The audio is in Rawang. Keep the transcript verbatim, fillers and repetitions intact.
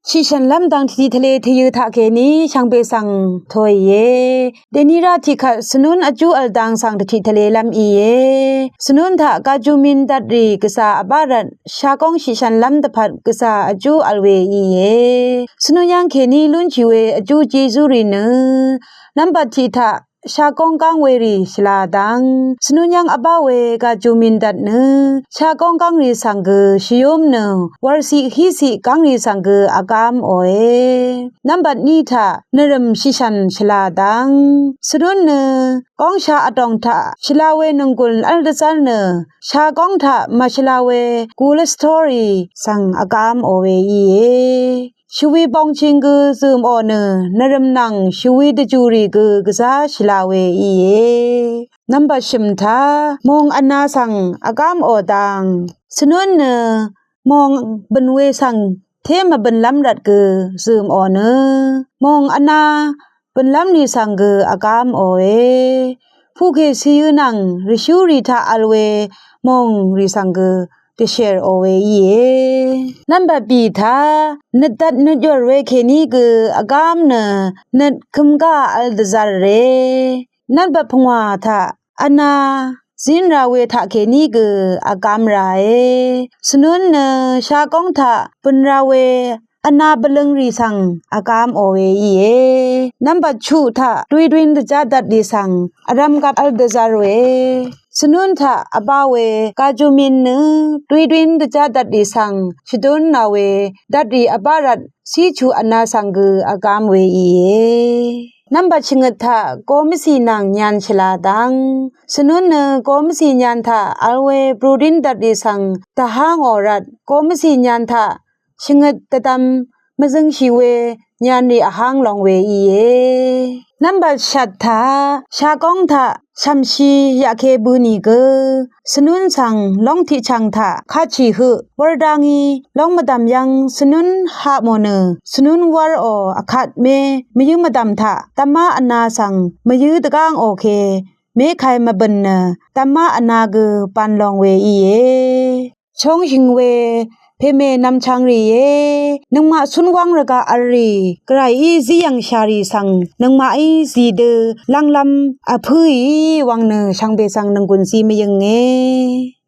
Shiqshv̀nlv́m dvng tiqtiq tvle tvyø̄ taqkèní shvngbe svng tòìe. Dèní rá tiqkvt svnún vjú v̄l dang svng dvtiq tvlelv́m íe. Svnún taq gajumindvtrì gvzà vbá rvt shagóng shiqshv̀nlv́m dvpvt gvzà vjú v̄l we íe. Svnún yv́ng kèní lúnshì we vjú jezúrì nø nvmbat tiq taq shagóng gáng werì shvla dang svnún yv́ng vbá we gajumindvt nø shagóng gángrì svng gø shvyúm nø wurciq híciq gángrì svng gø vgám òe. Nvmbat ní taq nvrø̀m shiqshv̀n shvla dang svnún nø góngsha vdòng taq shvla we nònggùn v́l dvzv́r nø shagóng taq màshvla we gulvstorì svng vgám ò we íe. Shvwi bongching gø zø̀mò nø nvrø̀m nvng shvwi dvjùrì gø gvzá shvla we íe. Nvmbat shø̀m taq mòng vna svng vgám ò dang svnún nø mòng bø̀n we svng té mvbø̀nlv́m rvt gø zø̀mò nø mòng vna bø̀nlv́mrì svng gø vgám òe. Puqkè cìyø̄ nvng rvshúrì taq v̄l we mòngrì svng gø dvshèr ò we íe. Nvmbat bì taq nøt dvt nøt yòr we kèní gø vgám nø nøt køm gá v̄l dvzv̄re. Nvmbat pvngwà taq vna zín ra we taqkèní gø vgám rae. Svnún nø shagóng taq bø̀n ra we vna bvløngrì svng vgám ò we íe. Nvmbat chuq taq duidui dvjá dvtrì svng vrv̄m gvp v̄l dvzv̄r we svnún taq vbá we gajumin nø duidui dvjá dvtrì svng shvdún nà we dvtrì vbá rvt cíchu vna svng gø vgám we íe. Nvmbat shvngøt taq gomvcì nvng nyan shvla dang svnún nø gomvcì nyan taq v̄l we brudín dvtrì svng dvhá ngò rvt gomvcì nyan taq shvngøt dvdvm mvzøngshì we nyanrì vháng long we íe. Nvmbat shvt taq shagóng taq shv̀mshi yaqke bø̄ nìgø svnún svng lóng tiqchv̀ng taq katshì høq wūr dá ngí lóng mvdv̀m yv́ng svnún hapmò nø svnún wūr ò vkatme mvyǿ mvdv̀m taq dvmá vna svng mvyǿ dvgáng ò ke mekai mvbø̀n nø dvmá vna gø ban long we íe. Chóngshø̀ng we pème nvmchvng rìé, nøngmaq cúnwáng rvgaq v̄l rì gvrayí zí yv̀ngshà rì svng nøngmaqí zìdø lv́nglv́m vpǿì wvng nø shvngbe svng nònggùn zí mvyønge.